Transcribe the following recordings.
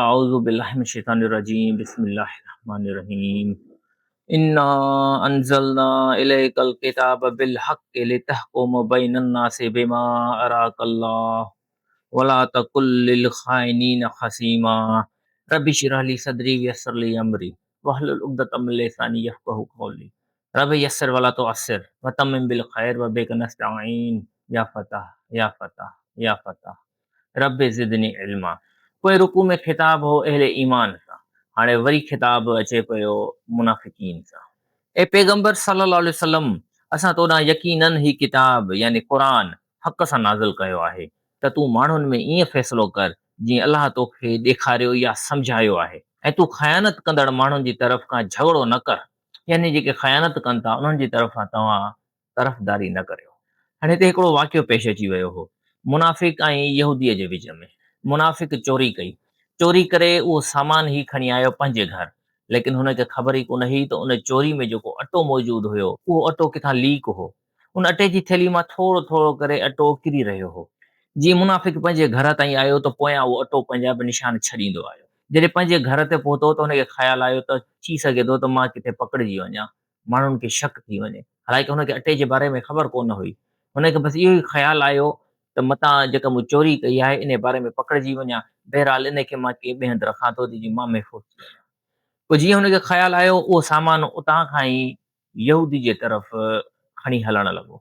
اعوذ بالله من الشيطان الرجيم بسم الله الرحمن الرحيم انا انزلنا اليك الكتاب بالحق لتحكم بين الناس بما اراك الله ولا تقل للخائنين خصيما رب اشرح لي صدري ويسر لي امري واحلل عقدة من لساني يفقهوا قولي رب يسر ولا تعسر وتمم بالخير وبك نستعين يا فتاح يا فتاح يا فتاح رب زدني علما. پوئين رڪوع ۾ خطاب هو اهل ايمان سان، هاڻي وري خطاب اچي پيو منافقين سان. اي پيغمبر صلّي الله عليه وسلّم! اسان تو ڏانهن يقيناً هي ڪتاب، يعني قرآن، حق سان نازل ڪيو آهي ته تون ماڻهن ۾ ائين فيصلو ڪر جيئن الله توکي ڏيکاريو يا سمجهايو آهي ۽ تون خيانت ڪندڙ ماڻهن جي طرف کان جهڳڙو نه ڪر، يعني جيڪي خيانت ڪن ٿا انهن جي طرف کان توهان طرفداري نه ڪريو. هاڻي هتي هڪڙو واقعو پيش اچي ويو هو منافق ۽ يهوديء جي وچ ۾. منافق چوري ڪئي. چوري ڪري اهو سامان هي کڻي آيو پنهنجي گهر. ليڪن هن کي خبر ئي ڪونه هئي ته ان چوري ۾ جيڪو اٽو موجود هيو اهو اٽو ڪٿان ليڪ هو. ان اٽي جي ٿيلهي مان ٿورو ٿورو ڪري اٽو ڪري رهيو هو. جيئن منافق پنهنجي گهر تائين آيو ته پويان اهو اٽو پنهنجا به نشان ڇڏيندو آيو. جڏهن پنهنجي گهر تي پهتو ته هن کي خيال آيو ته ٿي سگهي ٿو ته مان ڪٿي پڪڙجي وڃان. ماڻهن کي شڪ ٿي وڃي. حالانڪه هن کي اٽي جي باري ۾ خبر ڪو نه هئي. هن کي بس اهو ئي خيال آيو ته متان جيڪا مون چوري ڪئي آهي، انهيء باري ۾ پڪڙجي وڃان. بهرحال انهيء کي مان ڪنهن ٻئي هنڌ رکان ٿو ته جيئن مان محفوظ ٿي وڃان. پوء جيئن هن کي خيال آيو، اهو سامان اتان کان ئي يهودي جي طرف کڻي هلڻ لڳو.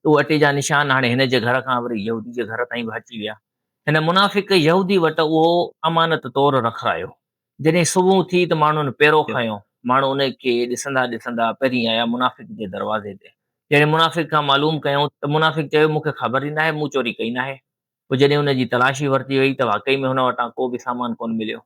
اهو اٽي جا نشان هاڻي هن جي گهر کان وري يهودي جي گهر تائين به اچي ويا. هن منافق يهودي وٽ اهو امانت طور رکرايو. جڏهن صبح ٿي ته ماڻهن پيرو کنيو. ماڻهو ان کي ڏسندا ڏسندا پهرين آيا منافق جي دروازي تي. جڏهن منافق کان معلوم ڪيائون ته منافق چيو مون کي خبر ئي ناهي مون چوري ڪئي ناهي. پوء جڏهن ان جي تلاشي ورتي وئي ته واقعي ۾ هن وٽان ڪو به سامان ڪونه مليو.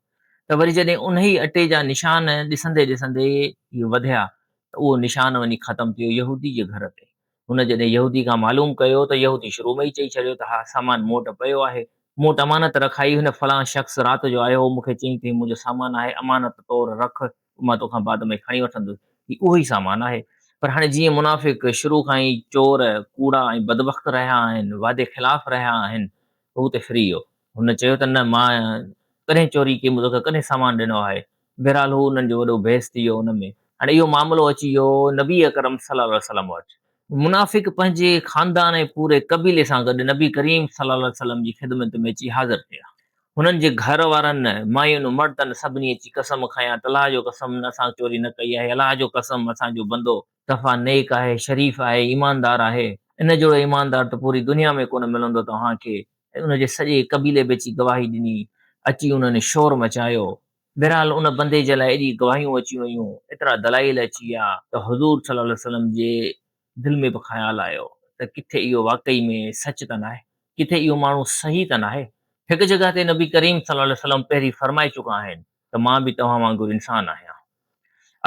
ته وري جڏهن انهي اٽي جا نشان ڏسندي ڏسندي هي وڌيا ته اهو نشان وڃي ختم ٿيو يهودي جي گهر تي. هن جڏهن يهودي کان معلوم ڪيو ته يهودي شروع ۾ ئي چئي ڇڏيو ته ها سامان مون وٽ پيو آهي. مون وٽ امانت رکائي هن فلان شخص رات جو آيو هو مون کي چيائين ته هي منهنجو سامان آهي امانت طور رک مان توکان بعد ۾ کڻي وٺندس. هي اهو ئي سامان آهي. پر هاڻي جيئن منافق شروع کان ئي چور، ڪوڙا ۽ بدبخت رهيا آهن، وعدي خلاف رهيا آهن ته هو ته ڦري ويو. هن چيو ته نه مان ڪڏهن چوري ڪئي مون توکي ڪڏهن سامان ڏنو آهي. بهرحال هو انهن جو وڏو بحث ٿي ويو ان ۾. هاڻي اهو معاملو اچي ويو نبي اڪرم صلي الله عليه وسلم وٽ. منافق پنهنجي خاندان ۽ پوري قبيلي سان گڏ نبي ڪريم صلي الله عليه وسلم جي خدمت ۾ اچي حاضر ٿيا. هنن جي گهر وارن، ماين، مردن سڀني اچي قسم کنيا ته الله جو قسم اسان چوري نه ڪئي آهي، الله جو قسم اسان جو بندو صفا نيڪ آهي، شريف آهي، ايماندار آهي، ان جهڙو ايماندار ته پوري دنيا ۾ ڪونه ملندو توهان کي. ۽ ان جي سڄي قبيلي به اچي گواهي ڏني، اچي انهن شور مچايو. بهرحال ان بندي جي لاء ايڏي گواهيون اچي ويون، ايترا دلائل اچي ويا ته حضور صلي الله عليه وسلم جي دل ۾ به خيال آيو ته ڪٿي اهو واقعي ۾ سچ ته ناهي، ڪٿي اهو ماڻهو صحيح ته ناهي. هڪ جڳهه تي نبي ڪريم صلي الله عليه وسلم پهرين فرمائي چڪا آهن ته مان به توهان وانگر انسان آهيان.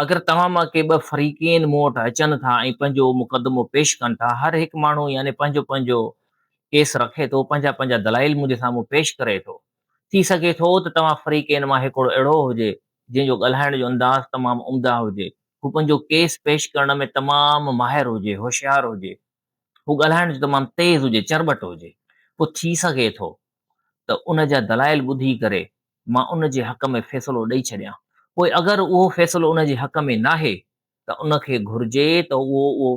اگر توهان مان ڪي ٻه فريقين مون وٽ اچن ٿا ۽ پنهنجو مقدمو پيش ڪن ٿا، هر هڪ ماڻهو يعني پنهنجو پنهنجو ڪيس رکي ٿو، پنهنجا پنهنجا دلائل منهنجي سامهون پيش ڪري ٿو. ٿي سگهي ٿو ته توهان فريقين مان هڪڙو اهڙو هجي، جنهن جو ڳالهائڻ جو انداز تمام عمده هجي، هو پنهنجو ڪيس پيش ڪرڻ ۾ تمام ماهر هجي، هوشيار هجي، هو ڳالهائڻ جو تمام تيز هجي، چرٻٽ هجي. پوء ٿي سگهي ٿو ته ان جا دلائل ٻڌي ڪري مان ان جي حق ۾ فيصلو ڏئي ڇڏيان. پوء اگر اهو فيصلو ان جي حق ۾ ناهي ته ان کي گهرجي ته اهو اهو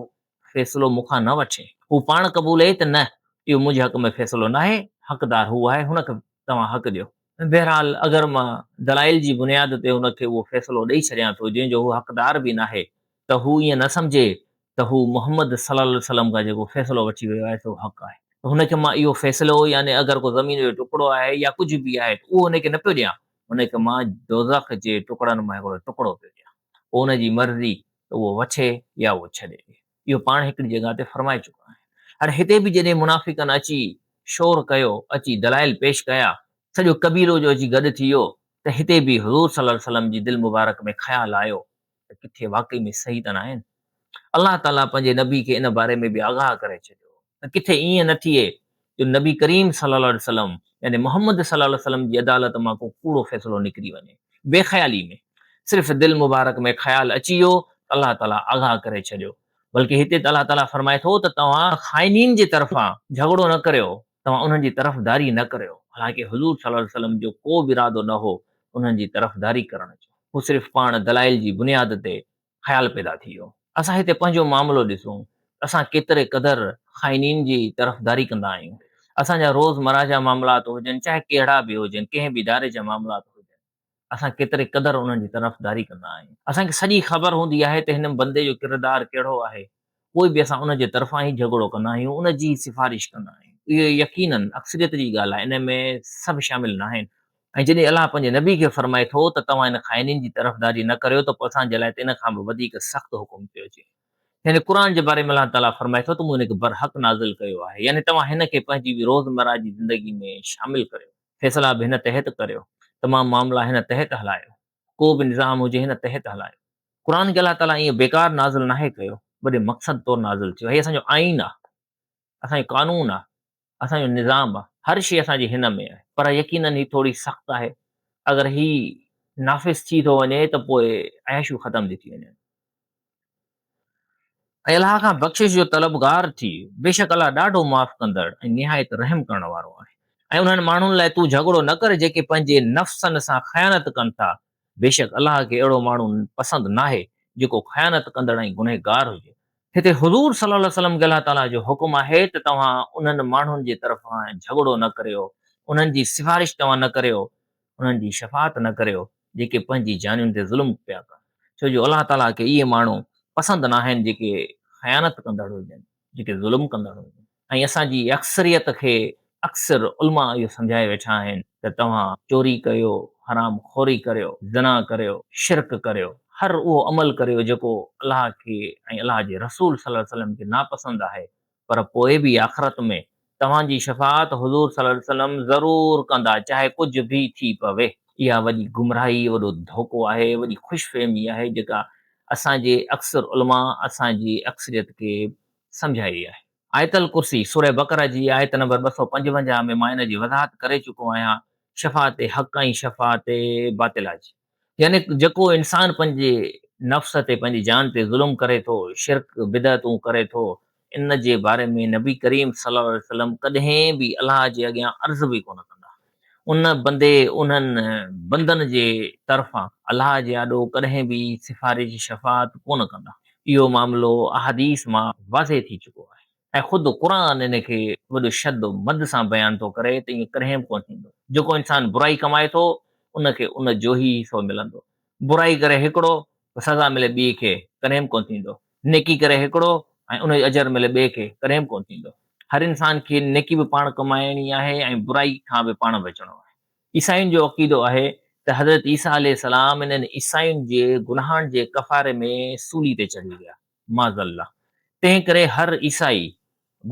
فيصلو مون کان نه وٺي. هو پاڻ قبولي ته نه اهو منهنجي حق ۾ فيصلو ناهي، حقدار هو آهي، هن کي توهان حق ڏيو. بهرحال اگر مان دلائل جي بنياد تي هن کي اهو فيصلو ڏئي ڇڏيان ٿو جنهن جو هو حقدار به ناهي ته هو ائين نه سمجهي ته هو محمد صلي الله عليه وسلم کان جيڪو فيصلو وٺي ويو آهي سو حق آهي ته هن کي مان اهو فيصلو يعني اگر ڪو زمين جو ٽڪڙو آهي يا ڪجهه به آهي ته اهو هن کي نه پيو ڏيان هن کي مان دوزخ جي ٽڪڙن مان هڪڙو ٽڪڙو پيو ڏيان پوء ان جي مرضي ته اهو وٺي يا اهو ڇڏي ڏي اهو پاڻ هڪڙي جڳهه تي فرمائي چڪا آهن هاڻي هتي به جڏهن منافقن اچي شور ڪيو اچي دلائل پيش ڪيا سڄو قبيلو جو اچي گڏ ٿي ويو ته هتي به حضور صلي الله عليه وسلم جي دل مبارڪ ۾ خيال آيو ته ڪٿي واقعي ۾ صحيح ته ناهن؟ الله تعاليٰ پنهنجي نبي کي ان باري ۾ به آگاهه ڪري ڇڏيو ته ڪٿي ائين نه ٿئي جو نبي ڪريم صلي الله عليه وسلم يعني محمد صلي الله عليه وسلم جي عدالت مان ڪو ڪوڙو فيصلو نڪري وڃي. بي خيالي ۾ صرف دل مبارڪ ۾ خيال اچي ويو ته الله تعاليٰ آگاهه ڪري ڇڏيو. بلڪه هتي ته الله تعاليٰ فرمائي ٿو ته توهان خائنين جي طرفان جهڳڙو نه ڪريو، توهان انهن جي طرفداري نه ڪريو. حالانڪه حضور صلي الله عليه وسلم جو ڪو به ارادو نه هو. انهن جي طرفداري ڪرڻ جو. هو صرف پاڻ دلائل جي بنياد تي خيال پيدا ٿي ويو. اسان هتي پنهنجو معاملو ڏسون ته اسان ڪيتري قدر خائنين جي طرفداري ڪندا آهيون. اسان جا روزمره جا معاملات هجن چاهي ڪهڙا به هجن، ڪنهن به اداري جا معاملات هجن، اسان ڪيتري قدر انهن جي طرفداري ڪندا آهيون. اسان کي سڄي خبر هوندي آهي ته هن بندي جو ڪردار ڪهڙو آهي، پوء به اسان ان جي طرفان ئي جهڳڙو ڪندا آهيون، ان جي ئي سفارش ڪندا آهيون. اهو يقيناً اڪثريت جي ڳالهه آهي، ان ۾ سڀ شامل ناهن. ۽ جڏهن الله پنهنجي نبي کي فرمائي ٿو ته توهان ان خائنين جي طرفداري نه ڪريو ته پوء اسان جي لاء ته ان کان به وڌيڪ سخت حڪم پيو اچي. يعني قرآن جي باري ۾ الله تعاليٰ فرمائي ٿو ته مون ان کي برحق نازل ڪيو آهي يعني توهان هن کي پنهنجي روزمره جي زندگي ۾ شامل ڪريو، فيصلا به هن تحت ڪريو، تمام معاملا هن تحت هلايو، ڪو به نظام هجي هن تحت هلايو. قرآن کي الله تعاليٰ ائين بيڪار نازل ناهي ڪيو، وڏي مقصد طور نازل ٿيو. هي اسان جو آئين آهي، اسان جو قانون آهي، اسان جو نظام آ، هر شيء اسان جي هن ۾ آهي، پر يقيناً هي ٿوري سخت آهي، اگر هي نافذ ٿي ٿو وڃي ته پوء عياشيون ختم ٿي ٿي وڃن. ۽ الله کان بخشش جو طلبگار ٿي، بيشڪ الله ڏاڍو معاف ڪندڙ ۽ نهايت رحم ڪرڻ وارو آهي. ۽ انهن ماڻهن لاء تون جهڳڙو نه ڪر جيڪي پنهنجي نفسن سان خيانت ڪن ٿا، بيشڪ الله کي اهڙو ماڻهو پسند ناهي جيڪو خيانت ڪندڙ ۽ گنهگار هجي. هتي حضور صلي الله عليه وسلم کي الله تعاليٰ جو حڪم آهي ته توهان انهن ماڻهن جي طرفان جهڳڙو نه ڪريو، انهن جي سفارش توهان نه ڪريو، انهن جي شفاعت نه ڪريو جيڪي پنهنجي جانين تي ظلم پيا ڪن، ڇو جو الله تعاليٰ کي اهي ماڻهو پسند ناهن جيڪي خيانت ڪندڙ هجن، جيڪي ظلم ڪندڙ هجن. ۽ اسان جي اڪثريت کي اڪثر علماء اهو سمجهائي ويٺا آهن ته توهان چوري ڪريو، حرام خوري ڪريو، زنا ڪريو، شرڪ ڪريو، هر اهو عمل ڪريو جيڪو الله کي ۽ الله جي رسول صلي الله عليه وسلم کي ناپسند آهي پر پوء به آخرت ۾ توهان جي شفاعت حضور صلي الله عليه وسلم ضرور ڪندا چاهي ڪجهه به ٿي پوي. اها وڏي گمراهي، وڏو ڌوڪو آهي، وڏي خوش فهمي آهي جيڪا اسان جي اڪثر علماء اسان جي اڪثريت کي سمجهائي آهي. آيت الڪرسي، سوره بقره جي آيت نمبر 255 ۾ مان ان جي وضاحت ڪري چڪو آهيان، شفاعت حق ۽ شفاعت باطله جي. يعني جيڪو انسان پنهنجي نفس تي، پنهنجي جان تي ظلم ڪري ٿو، شرڪ، بدعتون ڪري ٿو، ان جي باري ۾ نبي ڪريم صلي الله عليه وسلم ڪڏهن به الله جي اڳيان عرض به ڪونه ڪندا. ان بندي، انهن بندن جي طرفان الله جي آڏو ڪڏهن به سفارش، شفاعت، ڪونه ڪندا. اهو معاملو احاديث مان واضح ٿي چڪو آهي ۽ خود قرآن ان کي وڏو شد و مد سان بيان ٿو ڪري ته ائين ڪڏهن به ڪونه ٿيندو. جيڪو انسان برائي ڪمائي ٿو ان کي ان جو ئي حصو ملندو. برائي ڪري هڪڙو ته سزا ملي ٻئي کي ڪڏهن به ڪونه ٿيندو. نيڪي ڪري هڪڙو ۽ ان جو اجر ملي ٻئي کي ڪڏهن به ڪونه ٿيندو. هر انسان کي نيڪي به پاڻ ڪمائڻي آهي ۽ برائي کان به پاڻ بچڻو آهي. عيسائين جو عقيدو آهي ته حضرت عيسيٰ عليه السلام انهن عيسائين جي گناهن جي ڪفاري ۾ سولي تي چڙهي ويا، معاذ الله. تنهن ڪري هر عيسائي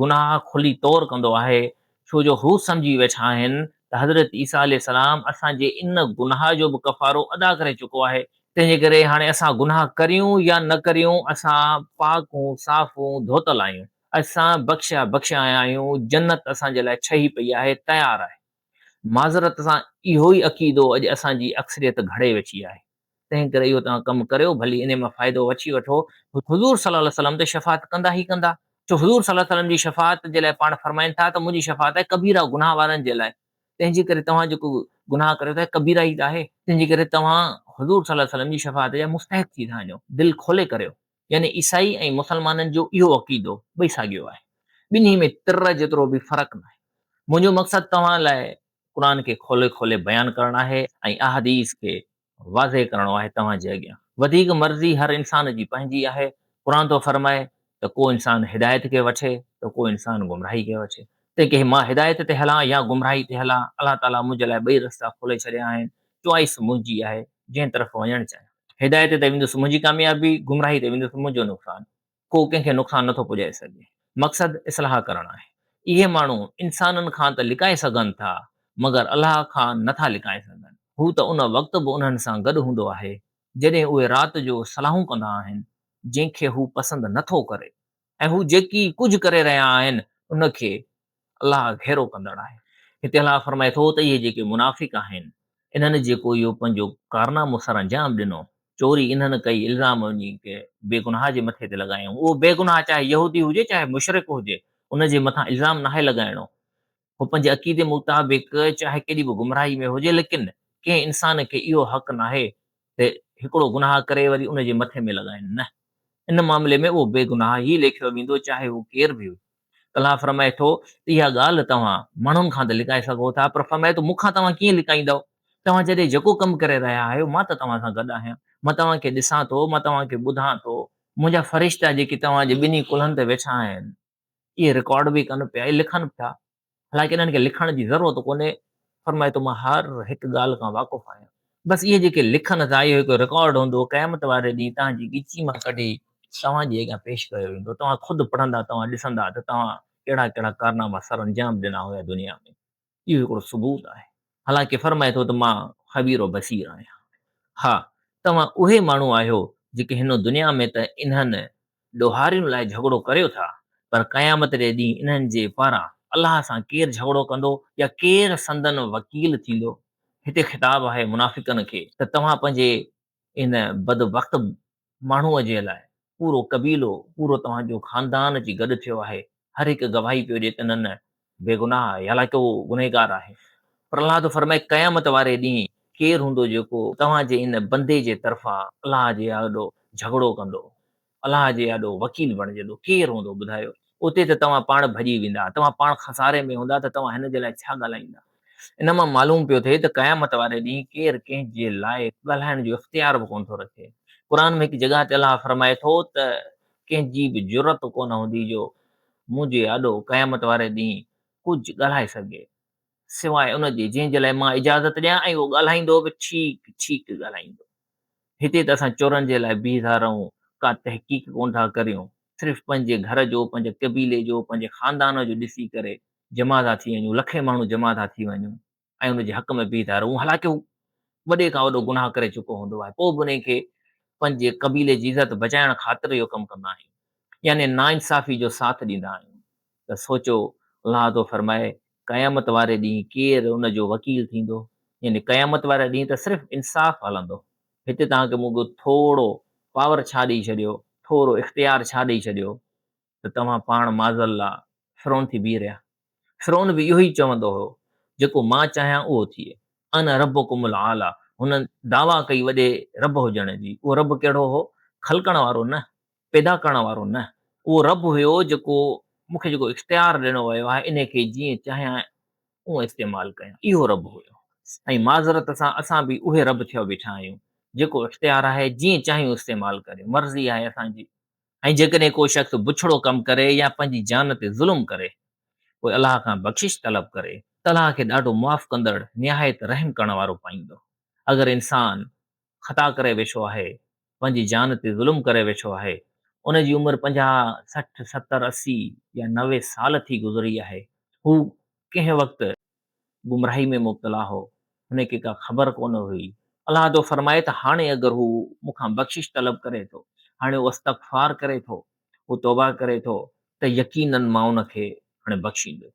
گناهه کلي طور ڪندو آهي، ڇو جو هو سمجهي ويٺا آهن ته حضرت عيسيٰ عليه السلام اسان جي ان گناهه جو به ڪفارو ادا ڪري چڪو آهي، تنهن جي ڪري هاڻي اسان گناهه ڪريون يا نه ڪريون اسان پاڪ ۽ صاف ۽ ڌوتل آهيون، اسان بخشيا بخشايا آهيون، جنت اسان جي لاء ٺهي پئي آهي، تيار آهي. معذرت سان اهو ئي عقيدو اڄ اسان جي اڪثريت گهڙي ويٺي آهي. تنهن ڪري اهو توهان ڪم ڪريو ڀلي انهي مان فائدو وٺي وٺو. حضور صلي الله عليه وسلم ته شفاعت ڪندا ئي ڪندا. ڇو حضور صلي الله عليه وسلم جي شفاعت جي لاء پاڻ فرمائن ٿا ته منهنجي شفاعت آهي ڪبيره گناهه وارن جي لاء. تنهن جي ڪري توهان جيڪو گناهه ڪريو ٿا ڪبيره ئي ته آهي. تنهن جي ڪري توهان حضور صلي الله عليه وسلم جي شفاعت جا مستحق ٿي ٿا وڃو. دل کولي ڪريو. يعني عيسائي ۽ مسلمانن جو اهو عقيدو ٻئي ساڳيو آهي. ٻنهي ۾ تر جيترو به فرق ناهي. منهنجو مقصد توهان لاء قرآن کي کولي کولي بيان ڪرڻ آهي ۽ احاديث کي واضح ڪرڻو آهي توهان جي اڳيان. وڌيڪ مرضي هر انسان جي پنهنجي آهي. قرآن ٿو فرمائي ته ڪو انسان هدايت کي وٺي ته ڪو انسان گمراهي کي وٺي. تنهن ڪري مان هدايت تي هلان يا گمراهي تي هلان الله تعاليٰ منهنجي لاء ٻئي رستا کولي ڇڏيا آهن. چوائس منهنجي آهي جنهن طرف وڃڻ چاهيان. هدايت تي ويندس منهنجي ڪاميابي، گمراهي تي ويندس منهنجو نقصان. ڪو ڪنهن کي نقصان نٿو پڄائي سگهي. مقصد اصلاح ڪرڻ آهي. اهي ماڻهو انسانن کان ته لڪائي سگهن ٿا، مگر الله کان نٿا لڪائي سگهن. هو ته ان وقت به انهن سان گڏ هوندو آهي، جڏهن اهي رات جو صلاحون ڪندا آهن، جنهن کي هو پسند نٿو ڪري ۽ هو جيڪي ڪجهه ڪري رهيا آهن، ان کي الله گهيرو ڪندڙ آهي. هتي الله فرمائي ٿو ته اهي جيڪي منافق آهن، انهن جيڪو اهو پنهنجو ڪارنامو سرانجام ڏنو، چوري انهن ڪئي، الزام وڃي ڪنهن بيگناهه جي مٿي تي لڳايائون، اهو بيگناهه چاهي يهودي هجي چاهي مشرڪ هجي، ان جي مٿان الزام ناهي لڳائڻو. هو پنهنجي عقيدي مطابق چاهي ڪيڏي به گمراهي ۾ هجي ليڪن ڪنهن انسان کي اهو حق ناهي ته هڪڙو گناهه ڪري وري ان جي مٿي ۾ لڳائين، نه، ان معاملي ۾ اهو بيگناهه ئي ليکيو ويندو چاهي هو ڪير به هجي. الله فرمائي ٿو ته اها ڳالهه توهان ماڻهن کان ته لڪائي سگهو ٿا پر فرمائي ٿو مون کان توهان ڪيئن لڪائيندؤ؟ توهان جڏهن جيڪو ڪم ڪري رهيا آهيو مان ته توهان سان گڏ آهيان، مان توهان کي ڏسان ٿو، مان توهان کي ٻڌان ٿو، منهنجا فرشتا جيڪي توهان جي ٻنهي ڪلهن تي ويٺا آهن اهي رڪارڊ به ڪن پيا، اهي لکن پيا، حالانڪه انهن کي لکڻ جي ضرورت ڪونهي، فرمائي ٿو مان هر هڪ ڳالهه کان واقف آهيان، بس اهي جيڪي لکن ٿا اهو هڪ رڪارڊ هوندو، قيامت واري ڏينهن توهان جي ڳچي مان ڪڍي توهان جي اڳيان پيش ڪيو ويندو، توهان خود پڙهندا، توهان ڏسندا ته توهان ڪهڙا ڪهڙا ڪارناما سرانجام ڏنا هيا دنيا ۾، اهو هڪڙو ثبوت آهي، حالانڪه فرمائي ٿو ته مان خبير و بصير آهيان. ها، توهان اهي ماڻهو آهيو جيڪي هن دنيا ۾ ته انهن ڏوهارين لاء جهڳڙو ڪريو ٿا، پر قيامت جي ڏينهن انهن جي پاران الله سان ڪير جهڳڙو ڪندو يا ڪير سندن وڪيل ٿيندو؟ هتي خطاب آهي منافقن کي ته توهان پنهنجي ان بدبخت ماڻهوء جي لاء پورو قبيلو، پورو توهان جو خاندان اچي گڏ ٿيو آهي، هر هڪ گواهي پيو ڏئي ته نه نه بيگناهه آهي، حالانڪه هو گنهگار آهي. پر الله ٿو فرمائي قيامت واري ڏينهن ڪير هوندو جيڪو توهان جي ان بندي جي طرفان الله جي آڏو جهڳڙو ڪندو، الله جي آڏو وڪيل بڻجندو، ڪير هوندو ٻڌايو؟ اتي ته توهان پاڻ ڀڄي ويندا، توهان پاڻ خساري ۾ هوندا ته توهان هن جي لاء ڇا ڳالهائيندا؟ ان مان معلوم پيو ٿئي ته قيامت واري ڏينهن ڪير ڪنهن جي لاء ڳالهائڻ جو اختيار به ڪونه ٿو رکي. قرآن ۾ هڪ جڳهه تي الله فرمائي ٿو ته ڪنهن جي به جرئت ڪونه هوندي جو منهنجي آڏو قيامت واري ڏينهن ڪجهه ڳالهائي سگهي، سواء ان جي جنهن جي لاء مان اجازت ڏيان ۽ اهو ڳالهائيندو به ٺيڪ ٺيڪ ڳالهائيندو. هتي ته اسان چورن جي لاء بيهي ٿا رهون، ڪا تحقيق ڪونه ٿا ڪريون، صرف پنهنجي گهر جو، پنهنجي قبيلي جو، پنهنجي خاندان جو ڏسي ڪري جمع ٿا ٿي وڃون، لکين ماڻهو جمع ٿا ٿي وڃون ۽ ان جي حق ۾ بيهي ٿا رهون، حالانڪه هو وڏي کان وڏو گناهه ڪري چڪو هوندو آهي، پوء به انهي کي پنهنجي قبيلي جي عزت بچائڻ خاطر اهو ڪم ڪندا آهيون، يعني ناانصافي جو ساٿ ڏيندا آهيون ته سوچو الله ٿو فرمائي قيامت واري ڏينهن ڪير ان جو وڪيل ٿيندو؟ يعني قيامت واري ڏينهن ته صرف انصاف هلندو، هتي توهان کي مون ٿورو پاور ڇا ڏئي ڇڏيو، ٿورو اختيار ڇا ڏئي ڇڏيو ته توهان پاڻ معاذ الله فرعون ٿي بيهي رهيا. فرعون به اهو ئي چوندو هو، جيڪو مان چاهيان اهو ٿئي. انا ربڪم الاعليٰ هن دعويٰ ڪئي وڏي رب هجڻ جي. اهو رب ڪهڙو هو؟ خلقڻ وارو نه، پيدا ڪرڻ وارو نه، اهو رب هيو جيڪو مون کي جيڪو اختيار ڏنو ويو آهي انهي کي جيئن چاهيان اونء استعمال ڪيان. اهو رب هيو. ۽ معذرت سان اسان به اهي رب ٿيو بيٺا آهيون. جيڪو اختيار آهي جيئن چاهيون استعمال ڪريون. مرضي آهي اسان جي. ۽ جيڪڏهن ڪو شخص بڇڙو ڪم ڪري يا پنهنجي جان تي ظلم ڪري، پوء الله کان بخشش طلب ڪري ته الله کي ڏاڍو معاف ڪندڙ نهايت رحم ڪرڻ وارو پائيندو. اگر انسان خطا ڪري ويٺو آهي، پنهنجي جان تي ظلم ڪري ويٺو آهي، ان جي عمر 50، 60، 70، 80 يا 90 سال ٿي گذري آهي، هو ڪنهن وقت گمراهي ۾ مبتلا هو، هن کي ڪا خبر ڪونه هئي. الله ٿو فرمائي ته هاڻي اگر هو مون کان بخشش طلب ڪري ٿو، هاڻي هو استغفار ڪري ٿو، هو توبه ڪري ٿو ته يقيناً مان ان کي هاڻي بخشيندس.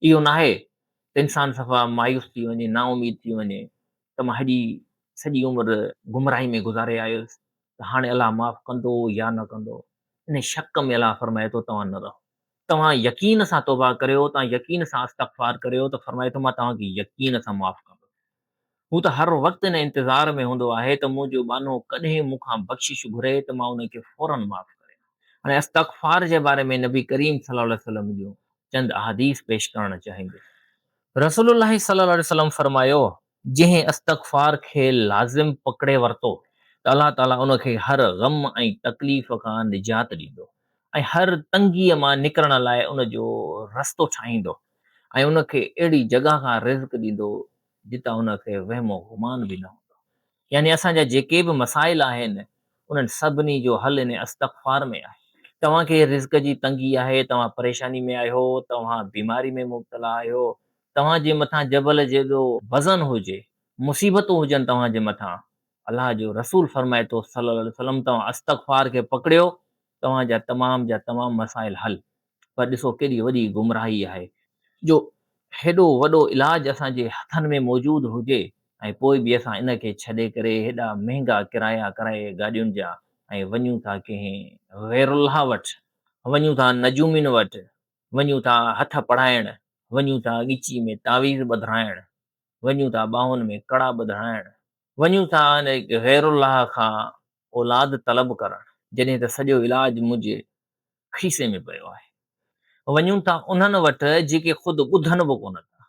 اهو ناهي ته انسان صفا مايوس ٿي وڃي، نااميد ٿي وڃي ته مان هيڏي سڄي عمر گمراهي ۾ گذاري آيس ته هاڻي الله معاف ڪندو يا نه ڪندو. انهي شڪ ۾ الله فرمائي ٿو توهان نه رهو. توهان يقين سان توبه ڪريو، توهان يقين سان استغفار ڪريو ته فرمائي ٿو مان توهان کي يقين سان معاف ڪندس. هو ته هر وقت ان انتظار ۾ هوندو آهي ته منهنجو ٻانهو ڪڏهن مون کان بخشش گهري ته مان ان کي فوراً معاف ڪريان. هاڻي استغفار جي باري ۾ نبي ڪريم صلي الله عليه وسلم جون چند احاديث پيش ڪرڻ چاهيندس. رسول الله صلي الله عليه وسلم فرمايو، جنهن استغفار کي لازم پڪڙي ورتو ته الله تعاليٰ ان کي هر غم ۽ تڪليف کان نجات ڏيندو ۽ هر تنگيء مان نڪرڻ لاء ان جو رستو ٺاهيندو ۽ ان کي اهڙي جڳهه کان رزق ڏيندو جتان ان کي وهم و گمان به نه هوندو. يعني اسان جا جيڪي به مسائل آهن انهن سڀني جو حل ان استغفار ۾ آهي. توهان کي رزق جي تنگي آهي، توهان پريشاني ۾ آهيو، توهان بيماري ۾ مبتلا آهيو، توهان جي مٿان جبل جيڏو وزن هجي، مصيبتون هجن توهان جي مٿان، الله جو رسول فرمائي ٿو صلّي الله عليه وسلّم توهان استغفار کي پڪڙيو توهان جا تمام جا تمام مسائل حل. پر ڏسو ڪيڏي وڏي گمراهي آهي جو هيڏو وڏو علاج اسان جي هٿن ۾ موجود هجي ۽ پوء به اسان ان کي ڇڏي ڪري هيڏا مهنگا ڪرايا ڪرائي گاڏين جا ۽ وڃون ٿا ڪنهن غير الله وٽ، وڃون ٿا نجومين وٽ، وڃون ٿا هٿ پڙهائڻ، وڃون ٿا ڳچي ۾ تعويذ ٻڌرائڻ. وڃون ٿا ٻانهن ۾ ڪڙا ٻڌرائڻ، وڃون ٿا ان غير الله کان اولاد طلب ڪرڻ، جڏهن ته سڄو علاج منهنجي کيسي ۾ پيو آهي. وڃون ٿا انهن وٽ جيڪي خود ٻڌن به ڪونه ٿا.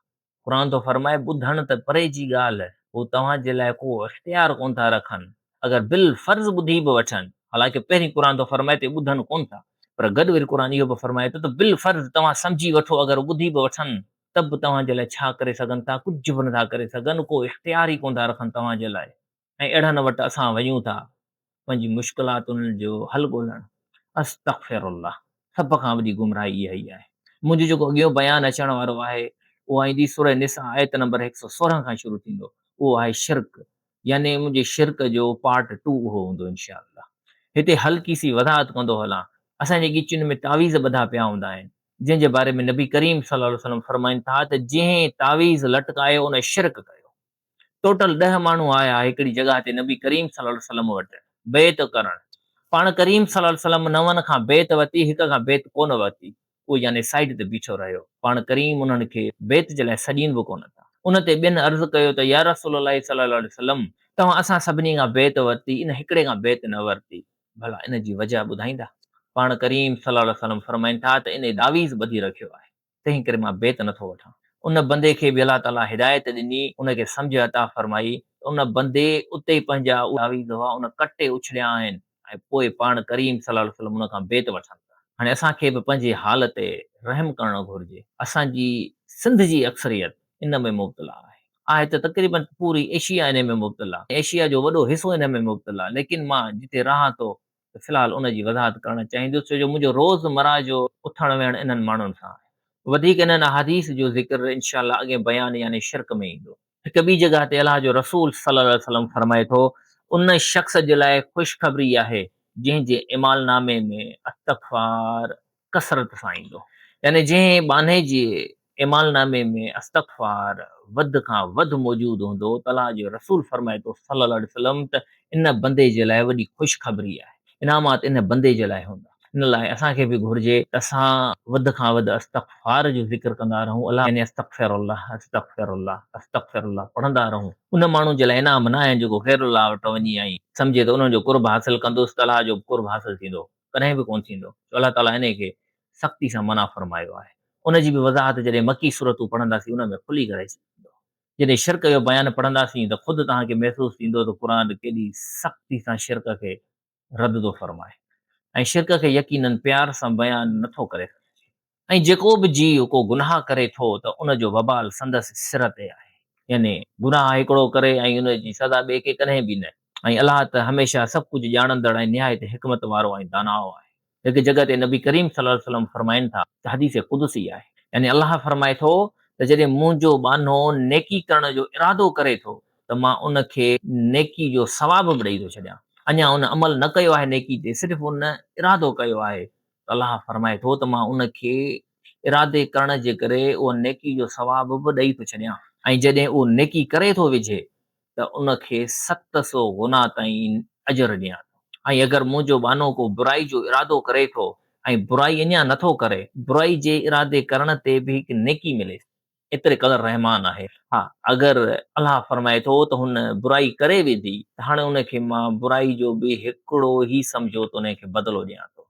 قرآن ٿو فرمائي ٻڌڻ ته پري جي ڳالهه، هو توهان جي لاء ڪو اختيار ڪونه ٿا رکن، اگر بالفرض ٻڌي به وٺن، حالانڪه پهرين قرآن ٿو فرمائي ته ٻڌن ڪونه ٿا، پر گڏ وري قرآن اهو به فرمائي ٿو ته بالفرض توهان سمجهي وٺو اگر ٻڌي به وٺن ته به توهان جي لاء ڇا ڪري سگهن ٿا، ڪجهه به نٿا ڪري سگهن، ڪو اختيار ئي ڪونه ٿا رکن توهان جي لاء. ۽ اهڙن وٽ اسان وڃون ٿا پنهنجي مشڪلاتن جو حل ڳولڻ. استغفر الله سڀ کان وڏي گمراهي اها ئي آهي. منهنجو جيڪو اڳيون بيان اچڻ وارو آهي اهو آئيندي سوره نساء آيت نمبر 116 کان شروع ٿيندو اهو آهي شرڪ يعني منهنجي شرڪ جو پارٽ ٽو اهو هوندو انشاء الله. هتي هلڪي سي وضاحت ڪندو هلان اسان جي ڳچين ۾ تعويذ ٻڌا پيا هوندا آهن جنهن جي باري ۾ نبي ڪريم صلي الله عليه وسلم فرمائن ٿا ته جنهن تعويذ لٽڪايو ان شرڪ ڪيو. ٽوٽل 10 ماڻهو آيا هڪڙي جڳهه تي نبي ڪريم صلي الله عليه وسلم وٽ بيعت ڪرڻ. پاڻ ڪريم صلي الله عليه وسلم نون کان بيعت ورتي هڪ کان بيعت ڪونه ورتي. اهو يعني سائيڊ تي بيٺو رهيو. پاڻ ڪريم انهن کي بيعت جي لاء سڏين به ڪونه ٿا. ان تي ٻين عرض ڪيو ته يا رسول الله صلي الله عليه وسلم توهان اسان سڀني کان بيعت ورتي ان هڪڙي کان بيعت نه ورتي. ڀلا ان جي وجهه ٻڌائيندا؟ پاڻ ڪريم صلي الله عليه وسلم فرمائن ٿا ته انهي تعويذ ٻڌي رکيو آهي. تنهن ڪري مان بيعت نه ٿو وٺان. ان بندي کي به الله تعاليٰ هدايت ڏني، ان کي سمجهه عطا فرمائي ته ان بندي اتي ئي پنهنجا اهي تعويذ هئا، ان ڪٽي اڇليا آهن ۽ پوء پاڻ ڪريم صلي الله عليه وسلم ان کان بيعت وٺن ٿا. هاڻي اسان کي به پنهنجي حال تي رحم ڪرڻ گهرجي. اسان جي سنڌ جي اڪثريت ان ۾ مبتلا آهي. آهي ته تقريباً پوري ايشيا انهي ۾ مبتلا، ايشيا جو وڏو حصو انهي ۾ مبتلا، ليڪن مان جتي رهان ٿو ته في الحال ان جي وضاحت ڪرڻ چاهيندس ڇو جو منهنجو روز مره جو اٿڻ ويهڻ انهن ماڻهن سان آهي. وڌيڪ انهن احاديث جو ذڪر انشاء الله اڳئين بيان يعني شرڪ ۾ ايندو. هڪ ٻي جڳهه تي الله جو رسول صلي الله عليه وسلم فرمائي ٿو، ان شخص جي لاء خوشخبري آهي جنهن جي اعمال نامي ۾ استغفار ڪثرت سان ايندو. يعني جنهن ٻانهي جي اعمال نامي ۾ استغفار وڌ کان وڌ موجود هوندو ته الله جو رسول فرمائي ٿو صلي الله عليه وسلم ته ان بندي جي لاء وڏي خوشخبري آهي، انعامات ان بندي جي لاء هوندا. ان لاء اسان کي به گهرجي ته اسان وڌ کان وڌ استغفار جو ذڪر ڪندا رهون، الله يعني استغفر الله، استغفر الله، استغفر الله پڙهندا رهون. ان ماڻهو جي لاء انعام نه آهن جيڪو غير الله وٽ وڃي ۽ سمجهي ته انهن جو قرب حاصل ڪندس ته الله جو قرب حاصل ٿيندو. ڪڏهن به ڪونه ٿيندو، جو الله تعاليٰ انهيء کي سختي سان منع فرمايو آهي. ان جي به وضاحت جڏهن مڪي سورتون پڙهنداسين ان ۾ کلي ڪري اچي ويندو. جڏهن شرڪ جو بيان پڙهنداسين ته خود توهان کي محسوس ٿيندو ته قرآن ڪيڏي سختي سان شرڪ کي رد ٿو فرمائي ۽ شرڪ کي يقيناً پيار سان بيان نٿو ڪري سگهجي. ۽ جيڪو به جيء ڪو گناهه ڪري ٿو ته ان جو وبال سندس سر تي آهي. يعني گناهه هڪڙو ڪري ۽ ان جي سزا ٻئي کي ڪڏهن به نه. ۽ الله ته هميشه سڀ ڪجهه ڄاڻندڙ ۽ نهايت حڪمت وارو ۽ داناء آهي. هڪ جڳهه تي نبي ڪريم صلي الله عليه وسلم فرمائن ٿا ته حديث قدسي آهي. يعني الله فرمائي ٿو ته جڏهن منهنجو ٻانهو نيڪي ڪرڻ جو ارادو ڪري ٿو ته مان ان کي نيڪي جو ثواب به ڏئي ٿو ڇڏيان. اڃا ان عمل نه ڪيو آهي نيڪي تي صرف ان ارادو ڪيو آهي ته الله فرمائي ٿو ته مان ان کي ارادي ڪرڻ جي ڪري اهو نيڪي جو ثواب به ڏئي ٿو ڇڏيان ۽ جڏهن اهو نيڪي ڪري ٿو وجهي ته ان کي 700 گنا تائين اجر ڏيان ٿو ۽ اگر منهنجو ٻانهو ڪو برائي جو ارادو ڪري ٿو ۽ برائي اڃا نٿو ڪري، برائي جي ارادي ڪرڻ تي به هڪ نيڪي مليس. ايتري قدر رحمان آهي. ها اگر الله فرمائي ٿو ته هن برائي ڪري وڌي ته هاڻي ان کي مان برائي جو به هڪڙو ئي سمجهو ته ان کي بدلو ڏيان ٿو.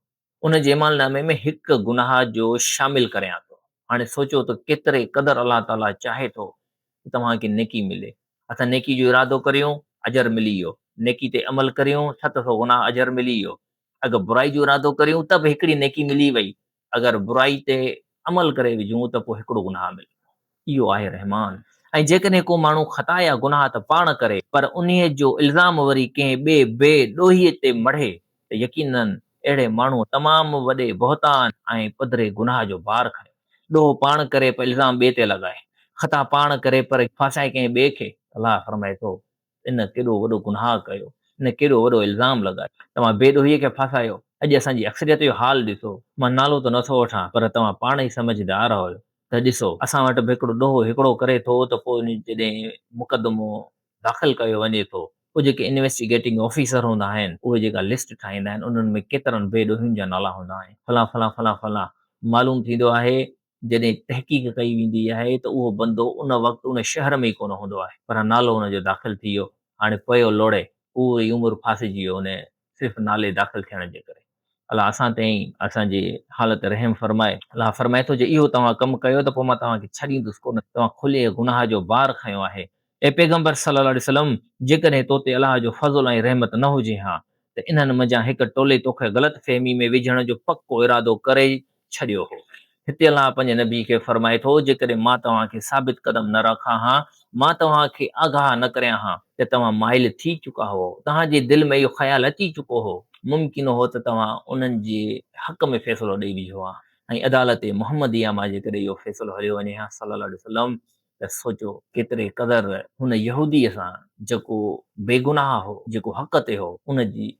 ان جي اعمال نامي ۾ هڪ گناهه جو شامل ڪريان ٿو. هاڻي سوچو ته ڪيتري قدر الله تعاليٰ چاهي ٿو ته توهان کي نيڪي ملي. اسان نيڪي جو ارادو ڪريون اجر ملي ويو. نيڪي تي عمل ڪريون 700 گناهه اجر ملي ويو. اگر برائي جو ارادو ڪريون ته به هڪڙي نيڪي ملي وئي. اگر برائي تي عمل ڪري وجهون ته پوء هڪڙو گناهه ملندو. اهو آهي رحمان. ۽ جيڪڏهن ڪو ماڻهو خطا يا گناهه ته پاڻ ڪري پر انهيء جو الزام وري ڪنهن ٻئي بي ڏوهيء تي مڙهي ته يقيناً اهڙي ماڻهوء تمام وڏي بهتان ۽ پڌري گناهه جو بار کنيو. ڏوهه پاڻ ڪري پر الزام ٻئي تي لڳائي. خطا پاڻ ڪري پر ڦاسائي ڪنهن ٻئي کي. الله فرمائي ٿو. ان ڪيڏو وڏو گناهه ڪيو، ان ڪيڏو وڏو الزام لڳايو، توهان بي ڏوهيء کي ڦاسايو، اڄ اسان جي اڪثريت جو حال ڏسو، مان نالو ته نٿو وٺان پر توهان پاڻ ئي سمجهدار آهيو ته ڏسو اسان وٽ به هڪڙو ڏوهه هڪڙو ڪري ٿو ته پوء جڏهن مقدمو داخل ڪيو وڃي ٿو پوء جيڪي انويسٽيگيٽنگ آفيسر هوندا آهن اهي جيڪا لسٽ ٺاهيندا آهن انهن ۾ ڪيترن بي ڏوهين جا نالا هوندا آهن فلان فلان فلان فلان معلوم ٿيندو آهي. جڏهن تحقيق ڪئي ويندي آهي ته اهو بندو ان وقت ان شهر ۾ ئي ڪونه هوندو آهي پر نالو ان جو داخل ٿي ويو هاڻي پيو لوڙي پوري عمر ڦاسجي ويو ان صرف نالي داخل ٿيڻ جي ڪري. الله اسان تي ۽ اسان جي حال تي رحم فرمائي. الله فرمائي ٿو جي اهو توهان ڪم ڪيو ته پوء مان توهان کي ڇڏيندس ڪونه. توهان کليء گناهه جو بار کنيو آهي. اي پيغمبر صلّي الله عليه وسلّم! جيڪڏهن تو تي الله جو فضل ۽ رحمت نه هجي ها ته انهن منجهان هڪ ٽولي توکي غلط فهمي ۾ وجهڻ جو پڪو ارادو ڪري ڇڏيو هو. هتي الله پنهنجي نبي کي فرمائي ٿو، جيڪڏهن مان توهان کي ثابت قدم نه رکان ها، مان توهان کي آگاهه نه ڪريان ها ته توهان مائل ٿي چڪا هئو، توهان جي دل ۾ اهو خيال اچي چڪو هو، ممڪن هو ته توهان انهن جي حق ۾ فيصلو ڏئي وجهو ها ۽ عدالت محمديه مان جيڪڏهن اهو فيصلو هليو وڃي ها صلّي الله عليه وسلّم ته سوچو ڪيتري قدر هن يهوديء سان جيڪو بيگناهه هو، جيڪو حق تي هو، ان جي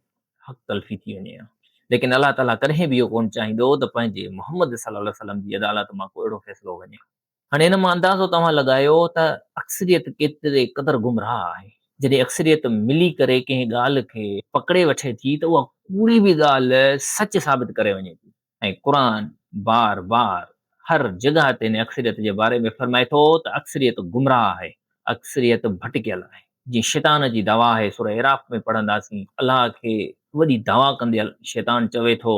حق تلفي ٿي وڃي ها. ليڪن الله تعاليٰ ڪڏهن به اهو ڪونه چاهيندو ته پنهنجي محمد صلي الله عليه وسلم جي عدالت مان ڪو اهڙو فيصلو وڃي. هاڻي ان مان اندازو توهان لڳايو ته اڪثريت ڪيتري قدر گمراهه آهي. جڏهن اڪثريت ملي ڪري ڪنهن ڳالهه کي پڪڙي وٺي ٿي ته اها ڪوڙي به ڳالهه سچ ثابت ڪري وڃي ٿي. ۽ قرآن بار بار هر جڳهه تي ان اڪثريت جي باري ۾ فرمائي ٿو ته اڪثريت گمراهه آهي، اڪثريت ڀٽڪيل آهي. جيئن شيطان جي دعويٰ آهي سوره اعراف ۾ پڙهنداسين الله کي وڏي دعويٰ ڪندي شيطان چوي ٿو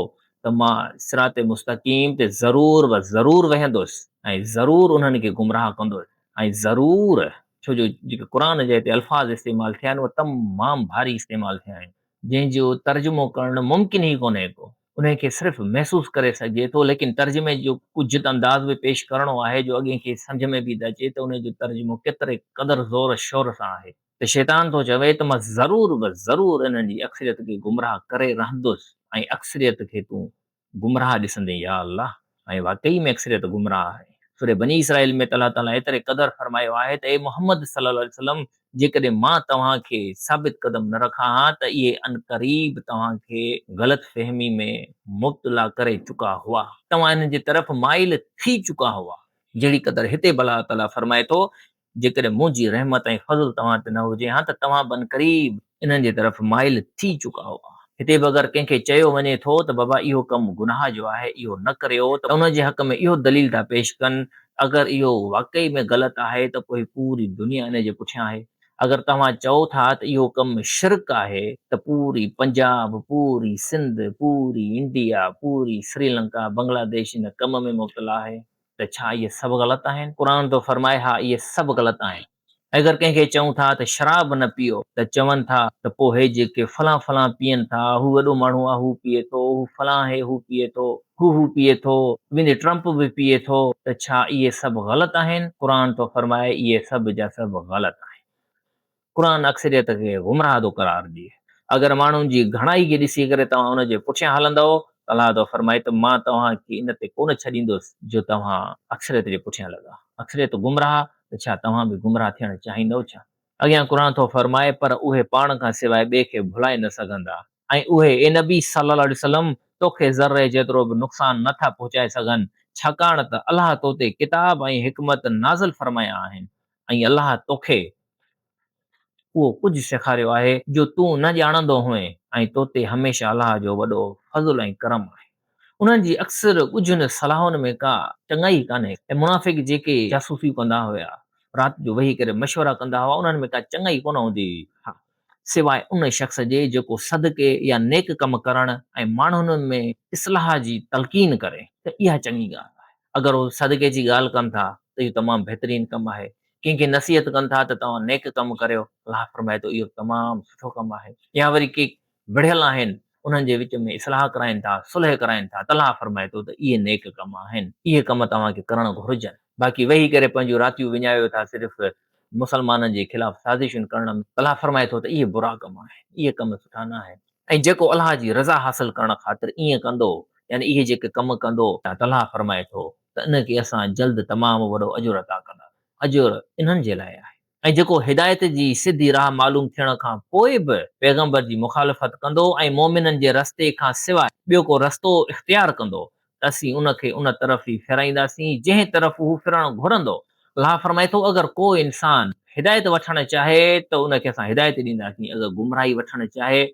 ته مان صراط مستقيم تي ضرور و ضرور ويهندس ۽ ضرور انهن کي گمراهه ڪندس ۽ ضرور ڇو جو جيڪي قرآن جا هتي الفاظ استعمال ٿيا آهن اهي تمام ڀاري استعمال ٿيا آهن جنهن جو ترجمو ڪرڻ ممڪن ئي ڪونهي ڪو. انهي کي صرف محسوس ڪري سگهجي ٿو، ليڪن ترجمي جو ڪجهه ته انداز به پيش ڪرڻو آهي جو اڳئين کي سمجهه ۾ به ته اچي ته انهي جو ترجمو ڪيتري قدر زور شور سان آهي. ته شيطان ٿو چوي ته مان ضرور به ضرور انهن جي اڪثريت کي گمراهه ڪري رهندس ۽ اڪثريت کي تون گمراهه ڏسندين يا الله! ۽ واقعي ۾ اڪثريت گمراهه آهي. سوره بني اسرائيل ۾ ته الله تعاليٰ ايتري قدر فرمايو آهي ته اي محمد صلي الله عليه وسلم! جيڪڏهن مان توهان کي ثابت قدم نه رکان ها ته اهي عنقريب توهان کي غلط فهمي ۾ مبتلا ڪري چڪا هئا. توهان انهن جي طرف مائل ٿي چڪا هئا. جهڙي قدر هتي به الله تعاليٰ فرمائي ٿو، جيڪڏهن منهنجي رحمت ۽ فضل توهان تي نه هجي ها ته توهان به عنقريب انهن جي طرف مائل ٿي چڪا هئا. هتي به اگر ڪنهن کي چيو وڃي ٿو ته بابا اهو ڪم گناهه جو آهي اهو نه ڪريو ته ان جي حق ۾ اهو دليل ٿا پيش ڪن اگر اهو واقعي ۾ غلط آهي ته پوء پوري دنيا ان جي پٺيان آهي. اگر توهان چئو ٿا ته اهو ڪم شرڪ آهي ته پوري پنجاب، پوري سنڌ، پوري انڊيا، پوري سريلنڪا، بنگلاديش ان ڪم ۾ مبتلا آهي ته ڇا اهي سڀ غلط آهن؟ قرآن ٿو فرمائي ها اهي سڀ غلط آهن. اگر ڪنهن کي چئون ٿا ته شراب نه پيئو ته چون ٿا ته پوء هي جيڪي فلان فلان پيئن ٿا، هو وڏو ماڻهو آ هو پيئي ٿو، هو فلان آهي هو پيئي ٿو، هو هو پيئي ٿو، ويندي ٽرمپ به پيئي ٿو ته ڇا اهي سڀ غلط آهن؟ قرآن ٿو فرمائي اهي سڀ جا سڀ غلط آهن. قرآن اڪثريت کي گمراهه ٿو قرار ڏئي. اگر ماڻهن جي گهڻائي کي ڏسي ڪري توهان ان جي پٺيان هلندؤ ته الله ٿو فرمائي ته مان توهان کي ان تي ڪونه ڇڏيندس جو توهان اڪثريت جي پٺيان لڳا. اڪثريت گمراهه ته ڇا توهان به گمراهه ٿيڻ چاهيندؤ ڇا؟ اڳيان قرآن ٿو فرمائي پر اهي پاڻ کان سواء ٻئي کي ڀلائي نه سگهندا ۽ اهي، اي نبي صلّي الله عليه وسلّم، توکي ذري جيترو به نقصان نه ٿا پهچائي سگهن، ڇاڪاڻ ته الله تو تي ڪتاب ۽ حڪمت نازل فرمايا آهن ۽ الله توکي اهو ڪجهه سيکاريو آهي جو تون نه ڄاڻندو هئين ۽ تو تي هميشه الله جو وڏو فضل ۽ ڪرم آهي. انهن جي اڪثر ڳجهن صلاحن ۾ ڪا چڱائي ڪانهي ۽ منافق جيڪي جاسوسيون ڪندا هيا، رات جو ويهي ڪري مشورا ڪندا هئا، انهن ۾ ڪا چڱائي ڪونه هوندي هئي. ها، سواء ان شخص جي جيڪو صدقي يا نيڪ ڪم ڪرڻ ۽ ماڻهن ۾ اصلاح جي تلقين ڪري ته اها چڱي ڳالهه آهي. اگر هو صدقي جي ڳالهه ڪن ٿا ته اهو تمام بهترين ڪم آهي. ڪنهن کي نصيحت ڪن ٿا ته توهان نيڪ ڪم ڪريو، الله فرمائي ٿو اهو تمام سٺو ڪم آهي. يا وري ڪي وڙهيل آهن، انهن جي وچ ۾ اصلاح ڪرائين ٿا، صلح ڪرائين ٿا ته الله فرمائي ٿو ته اهي نيڪ ڪم آهن، اهي ڪم توهان کي ڪرڻ گهرجن. باقي ويهي ڪري پنهنجون راتيون وڃايو ٿا صرف مسلمانن جي خلاف سازشون ڪرڻ ۾، الله فرمائي ٿو ته اهي برا ڪم آهن، اهي ڪم سٺا نه آهن. ۽ جيڪو الله جي رضا حاصل ڪرڻ خاطر ائين ڪندو، يعني اهي جيڪي ڪم ڪندو، ته الله فرمائي ٿو ته ان کي اسان جلد تمام وڏو اجر عطا ڪنداسين. اجر انهن جي لاء آهي. ۽ جيڪو هدايت جي سڌي راهه معلوم ٿيڻ کان پوء به پيغمبر جي مخالفت ڪندو ۽ مؤمنن جي رستي کان سواء ٻيو ڪو رستو اختيار ڪندو ته اسين ان کي ان طرف ئي ڦيرائينداسين جنهن طرف هو ڦرڻ گهرندو. الله فرمائي ٿو، اگر ڪو انسان هدايت وٺڻ چاهي ته ان کي اسان هدايت ڏينداسين، اگر گمراهي وٺڻ چاهي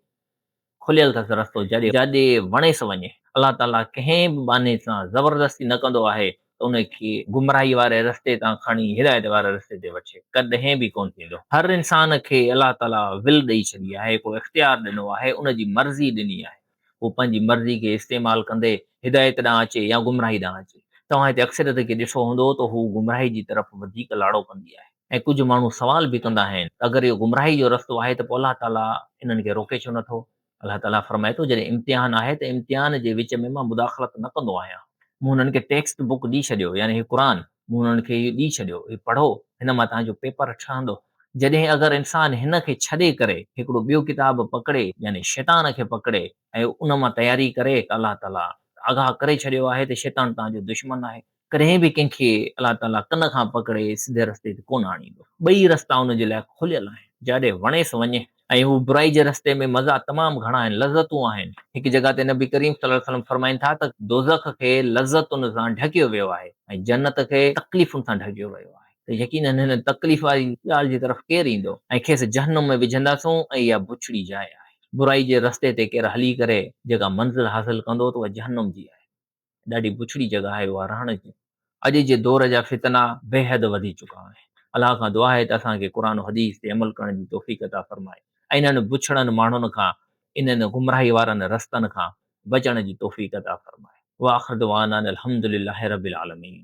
کليل اٿس رستو جاڏي جاڏي وڻيس وڃي. الله تعاليٰ ڪنهن به ٻانهي سان زبردستي نه ڪندو آهي. ته ان کي گمراهي واري رستي تان کڻي هدايت واري رستي تي وٺي. ڪڏهن به ڪونه ٿيندو. هر انسان کي الله تعاليٰ ول ڏئي ڇڏي آهي، هڪڙو اختيار ڏنو آهي، ان جي مرضي ڏني آهي. هو پنهنجي مرضي کي استعمال ڪندي هدايت ڏانهن اچي يا گمراهي ڏانهن اچي. توهان هتي اڪثريت کي ڏٺو هوندو ته هو گمراهي جي طرف وڌيڪ لاڙو ڪندي آهي ۽ ڪجهه ماڻهو سوال به ڪندا آهن ته اگر اهو گمراهي جو رستو آهي ته پوء الله تعاليٰ انهن کي روڪي ڇو نٿو؟ الله تعاليٰ فرمائي ٿو جڏهن امتحان آهي ته امتحان جي وچ ۾ مان مداخلت نه ڪندو آهيان. مون انهن کي ٽيڪسٽ بڪ ڏئي ڇڏيو يعني هي قرآن مون انهن کي اهو ڏئي ڇڏيو هي پڙهو هن مان توهان جو پيپر ٺهندو. جڏهن اگر انسان هن کي ڇڏي ڪري هڪڙو ٻيو ڪتاب پڪڙي يعني شيطان کي پڪڙي ۽ ان مان تياري ڪري ته الله تعاليٰ آگاهه ڪري ڇڏيو آهي ته شيطان توهان جو دشمن آهي ڪڏهن به ڪنهن کي الله تعاليٰ ڪن کان پڪڙي سڌي رستي تي ڪونه آڻيندو. ٻئي رستا ان جي لاء کليل آهن جاڏي وڻيس وڃي ۽ هو برائي جي رستي ۾ مزا تمام گهڻا آهن لذتون آهن. هڪ جڳهه تي نبي ڪريم صلي الله عليه وسلم فرمائن ٿا ته دوزخ کي لذتن سان ڍڪيو ويو آهي ۽ جنت کي تڪليفن سان ڍڪيو ويو آهي. ته يقيناً هن تڪليف واري ڳالهه جي طرف ڪير ايندو ۽ کيس جهنم ۾ وجهنداسون ۽ اها بڇڙي جاء آهي. برائي جي رستي تي ڪير هلي ڪري جيڪا منزل حاصل ڪندو ته اها جهنم جي آهي. ڏاڍي بڇڙي جڳهه آهي اها رهڻ جي. اڄ جي دور جا فتنا بيحد وڌي چڪا آهن. الله کان دعا آهي ته اسان کي قرآن و حديث تي عمل ڪرڻ جي توفيق عطا فرمائي ۽ انهن بڇڙن ماڻهن کان انهن گمراهي وارن رستن کان بچڻ جي توفيق عطا فرمائي. واخر دعوانا ان الحمدلله رب العالمين.